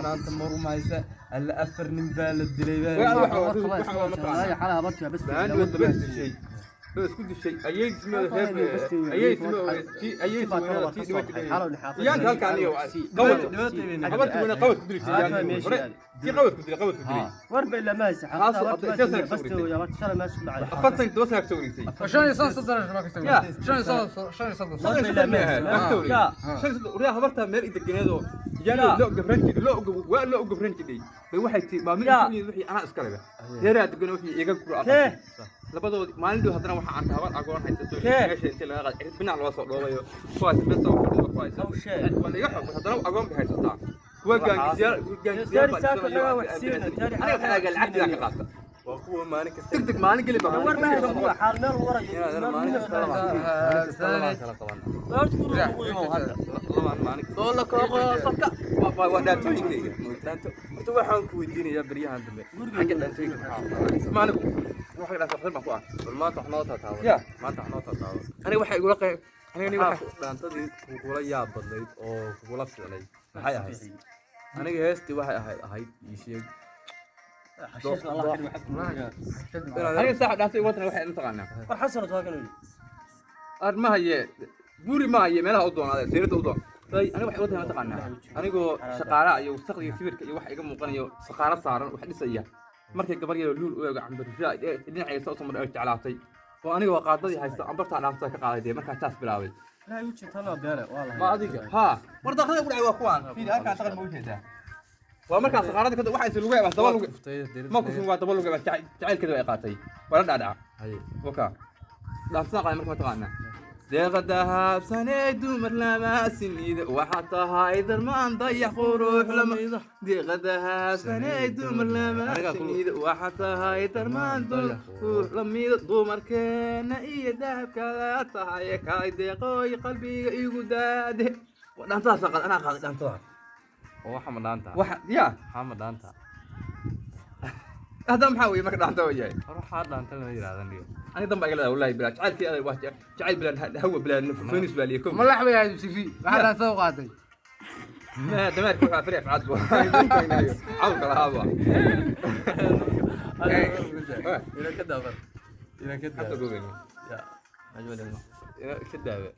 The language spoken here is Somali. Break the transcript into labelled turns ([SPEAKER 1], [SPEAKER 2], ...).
[SPEAKER 1] Maanta marumahaysa alla afar nin baa la dilay baa.
[SPEAKER 2] Xalaha bartiga bas.
[SPEAKER 3] Baan daba dishay, daba isku dishay ayay ismeeda reer ayay ismeeda ayay ismeeda tii dhimatay iyaanka halkaan iyo qawad habarta weyna qawad ku dili jiray hore, tii qawad ku dilay, qawad ku dilay.
[SPEAKER 2] Warba ilaa ma haysa xaafadaha bas ya barta shalay meesha ku dhacay.
[SPEAKER 3] 40 toban sana ka soo wareegtay.
[SPEAKER 4] 35 baa ka soo wareegtay. 35, 35.
[SPEAKER 3] 35 ma ahayd, waa ka soo wareegtay 35. Uriyaa habarta meel i deganeedoo iyaan loo gabran jiray, loo waa loo gabran jiray bay waxay tii maalmin intuu wixii anaa iska leh reeraa degan wixii iga guro aqal labadood. Maalin dhow haddana waxaan arkay habar agoon haysato meesha intii laga qaaday dhinac loo soo dhoobayo, kuwaas meel soo fadhido, kuwaas waa laga xog, haddana agoon bay haysataa. Kuwa gaangisiyaal, gaangisiyaal baa dhisanayo. Aniga waxaan aagaa lacagtiidaan ka qaata.
[SPEAKER 1] Waa kuwa maalin kasta
[SPEAKER 3] deg deg maalin geli baa.
[SPEAKER 2] War ma haysa kuwa xaal meel warayo.
[SPEAKER 1] Inaad maalin kasta laba, maalin kasta labaan kala qabana, labaan maalin kasta.
[SPEAKER 3] Oo la kooqo safka waa dhaantooyinkayga.
[SPEAKER 1] Dhaanto horta waxaan ku weydiinayaa beryahan dambe xagga dhaantooyinka maxaa?
[SPEAKER 3] Maalin waxa dhaanta waxtar baan ku ah.
[SPEAKER 1] Bal maanta wax noo taataabo.
[SPEAKER 3] Ya.
[SPEAKER 1] Maanta wax noo taataabo.
[SPEAKER 3] Aniga waxay igula qeyb aniga
[SPEAKER 1] maxaa
[SPEAKER 3] waxa
[SPEAKER 1] dhaantadii kugula yaab badnayd oo kugula fiicnayd maxay ahayd? Aniga heestii waxay ahayd ii sheeg.
[SPEAKER 3] Aniga saaxa dhaanta igu waxay mataqaanaa.
[SPEAKER 2] War xasan waa kan.
[SPEAKER 3] Ar ma haye guri, ma haye meelaha u doonaaday seerada u doon ay. Aniga waxay wadana mataqaanaa anigoo shaqaalaha iyo wasaqda iyo sawirka iyo waxa iga muuqanayo shaqaalo saaran wax dhisaya, markay gabar yaro luul u eego cambarisa dhinacaysa soo soo ay jeclaatay oo anigoo qaadadii haysta ambartaa dhaantada ka qaaday dee markaa taas bilaabay.
[SPEAKER 2] La u jeetaa beere waa la.
[SPEAKER 3] Ma adiga ha war daqada ku dhacay waa kuwaan fiiri halkaan taqan ma u jeedaa waa markaa shaqaaladii kada waxa is lugu daba lugu ma kusin waa daba lugu jacaylkeeda ay qaatay waa la dhaadhaca waka dhaantada qaaday. Marka mataqaanaa deeqa dahabsanee dumar lama sinida waxaa tahay darmaan dayax qurux lama deeqa dahabsanee dumar lama sinida waxaa tahay darmaan qurux lamida dumarkeena iyo dahabkaada tahay kaay deeqooy qalbiga igu daade. Waa dhaantadaas qaad anaa qaaday dhaantadaas.
[SPEAKER 1] Waxa ma dhaanta?
[SPEAKER 3] Waxa ya.
[SPEAKER 1] Maxaa ma dhaanta?
[SPEAKER 3] Hadda maxaa weeye marka dhaanta waa yahay?
[SPEAKER 1] War waxaa dhaanta lama yidhahdan dhigo.
[SPEAKER 3] Aniga damba iga leedahay wallahi bilaa jacaylkii aday waa jacayl bilaa hawa bilaa furfoonis baa liya.
[SPEAKER 4] Ma lax bay ahayd sifi waxaa dhaantada u qaaday?
[SPEAKER 3] ما دمارك waxaa fariif cad buu cawlka lahaaba.
[SPEAKER 1] Ina ka daabar, ina ka
[SPEAKER 3] Hadda
[SPEAKER 1] daabe.
[SPEAKER 3] goobeyna.
[SPEAKER 1] Ya, ina ka daabe.